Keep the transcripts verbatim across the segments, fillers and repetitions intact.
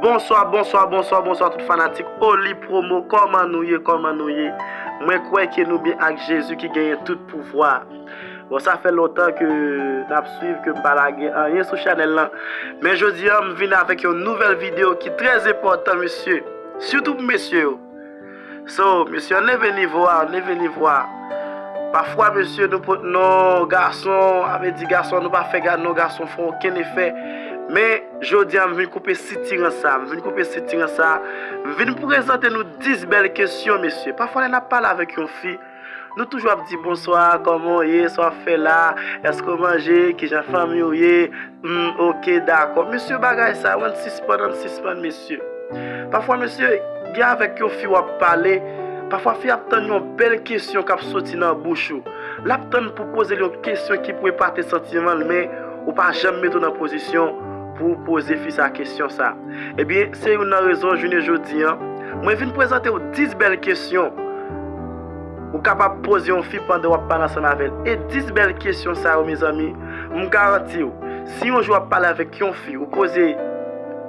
Bonswa, bonswa, bonswa, bonswa tout fanatik Oli Promo. Kòman nou ye, kòman nou ye? Mwen kwè ke nou byen ak Jezi ki genyen tout pouvwa. Bon, sa fè lontan ke n ap swiv, ke m pa lage anyen sou chanèl lan. Men jodi a, m vin avèk yon nouvèl videyo ki trè enpòtan, mesye. Sitou pou mesye yo. So, mesye, ann leve nivo a, ann leve nivo a. Pafwa, mesye, nou pot non gason, a vle di gason, nou pa fè ga-, non gason fè okenn efè. Men, jodi a, m vin koupe sitirans sa, m vin koupe sitirans sa, m vin prezante nou dis bèl kesyon, mesye. Pafwa, lè n ap pale avèk yon fi, nou toujou ap di, "Bonswa, kòman w ye, sa w ap fè la, èske w manje, kijan fanmi w ye?" Hmm, oke, dakò. Mesye, bagay sa yo, ann sispann, ann sispann, mesye. Pafwa, mesye, gen avèk yon fi w ap pale, pafwa fi ap tann yon bèl kesyon k ap soti nan bouch ou. L ap tann pou poze l yon kesyon ki pou epate santiman l, men ou pa janm mete w nan pozisyon pou w poze fi sa kesyon sa. Ebyen, se youn nan rezon jounen jodi a, mwen vin prezante w dis bèl kesyon ou kapab poze yon fi pandan w ap pale ansanm avè l. E dis bèl kesyon sa yo, mezanmi, m garanti w, si yon jou w ap pale avèk yon fi, ou poze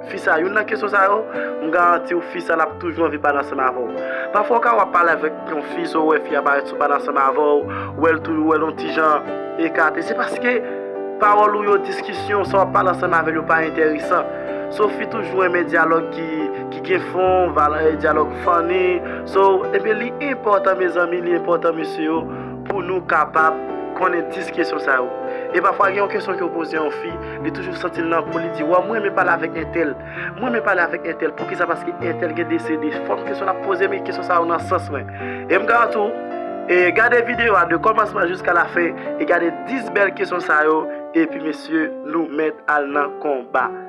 fi sa youn nan kesyon sa yo, m garanti w, fi sa l ap toujou anvi pale ansanm avè w. Pafwa, w ka w ap pale avèk yon fi, so w wè fi a parèt sou pale ansanm avè w, ou wè l toujou, ou wè l yon ti jan ekate. Se paske pawòl ou yo, diskisyon, sa w ap pale ansanm avè l yo pa enteresan. So, fi toujou renmen dyalòg ki, ki gen fon, valè, dyalòg funny. So, ebyen, li enpòtan, mezanmi, li enpòtan, mesye yo, pou nou kapab konnen dis kesyon sa yo. E pafwa, gen yon kesyon ke w poze yon fi, li toujou santi l nan po, li di, "Wa, mwen renmen pale avèk entèl. Mwen renmen pale avèk entèl." Poukisa? Paske entèl gen deside. Fòm kesyon l ap poze, men kesyon sa yo nan sans mwen. E m garanti w, e gade videyo a de kòmansman jiska lafen, e gade dis bèl kesyon sa yo, epi mesye, nou mèt al nan konba.